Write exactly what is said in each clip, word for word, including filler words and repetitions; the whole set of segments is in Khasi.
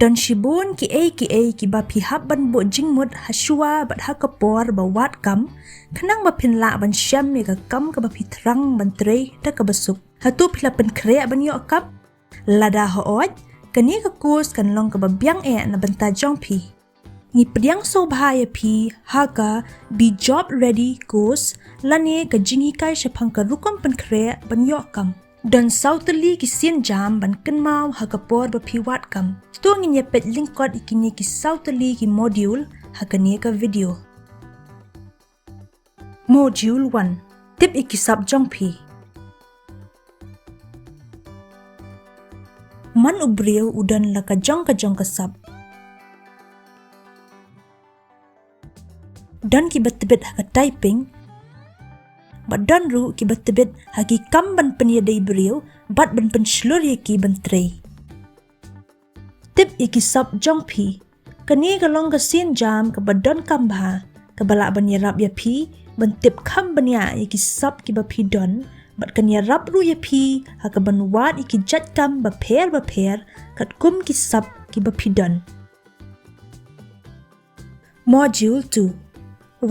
Don shibun kiei kiei kiba phi hap ban buh jingmut ha shuwa bad ha ka por ba wad kam, khnang ba phin lah ban shem ïa ka kam kaba phi thrang ban trei da kaba suk. Hato phi la pynkhreh ban ïoh kam? Lada hooid, kane ka course kan long kaba biang eh na bynta jong phi. Ngi pdiang sngewbha ïa phi ha ka Be Job Ready course lane ka jinghikai shaphang ka rukom pynkhreh ban ïoh kam. Don saw tylli ki sienjam ban kynmaw ha ka por ba phi wad kam. To ngin ïa peit lyngkot ïa kine ki saw tylli ki module ha kane ka video. Module one. Tip ïa ki sap jong phi. Man u briew u don la ka jong ka jong ka sap. Don kiba tbit ha ka typing, bad don ruh kiba tbit ha ki kam ban pynïadei briew bad ban pynshlur ïa ki ban trei. Tip ïa ki sap jong phi. Kane ka long ka sienjam kaba donkam bha, kaba lah ban ïarap ïa phi ban tip kham bniah ïa ki sap kiba phi don, bad kan ïarap ruh ïa phi ha kaban wad ïa ki jait kam bapher bapher katkum ki sap kiba phi don. Module two.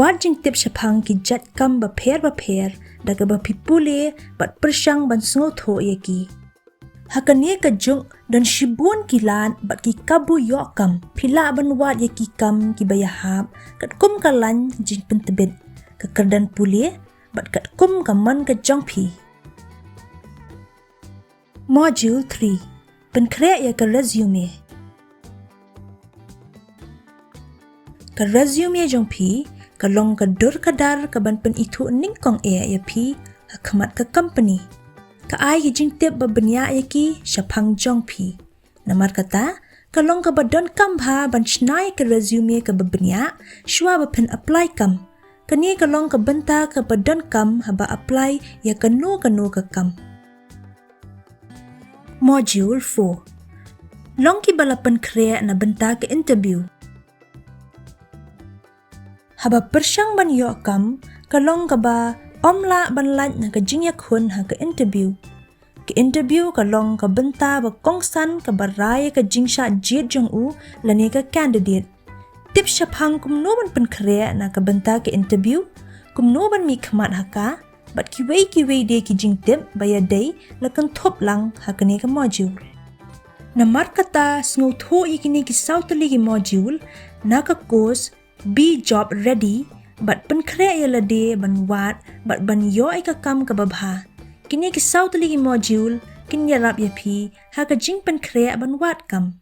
Wad jingtip shaphang ki jait kam bapher bapher da kaba phi pule bad pyrshang ban sngewthuh ïa ki. Ha kane ka juk don shibun ki lad bad ki kabu ïoh kam. Phi lah ban wad ïa ki kam kiba ïahap katkum ka lain jingpyntbit, ka kyrdan pule bad katkum ka mon ka jong phi. Module three. Pynkhreh ïa ka resume. Ka resume jong phi ka long ka dur ka dar kaban pynithuh nyngkong eh ïa phi ha khmat ka company. Ka ai ki jingtip ba bniah ïa ki shaphang jong phi. Namar kata, ka long kaba donkam bha ban shna ïa ka resume kaba bniah shuwa ba phin apply kam. Kane ka long ka bynta kaba donkam haba apply ïa kano kano ka kam. Module four. Long kiba la pynkhreh na bynta ka interview. Haba pyrshang ban ïoh kam, ka long kaba ym lah ban lait na ka jingïakhun ha ka interview. Ka interview ka long ka bynta ba kongsan kaba rai ïa ka jingshah jied jong u lane ka candidate. Tip shaphang kumno ban pynkhreh na ka bynta ka interview, kumno ban mihkhmat ha ka, bad kiwei kiwei de ki jingtip ba ïadei la kynthup lang ha kane ka module. Namar kata, sngewthuh ïa kine ki saw tylli ki module na ka course Be Job Ready bad pynkhreh ïa lade ban wad bad ban ïoh ïa ka kam kaba bha. Kine ki saw tylli ki module kin ïarap ïa phi ha ka jingpynkhreh ban wad kam.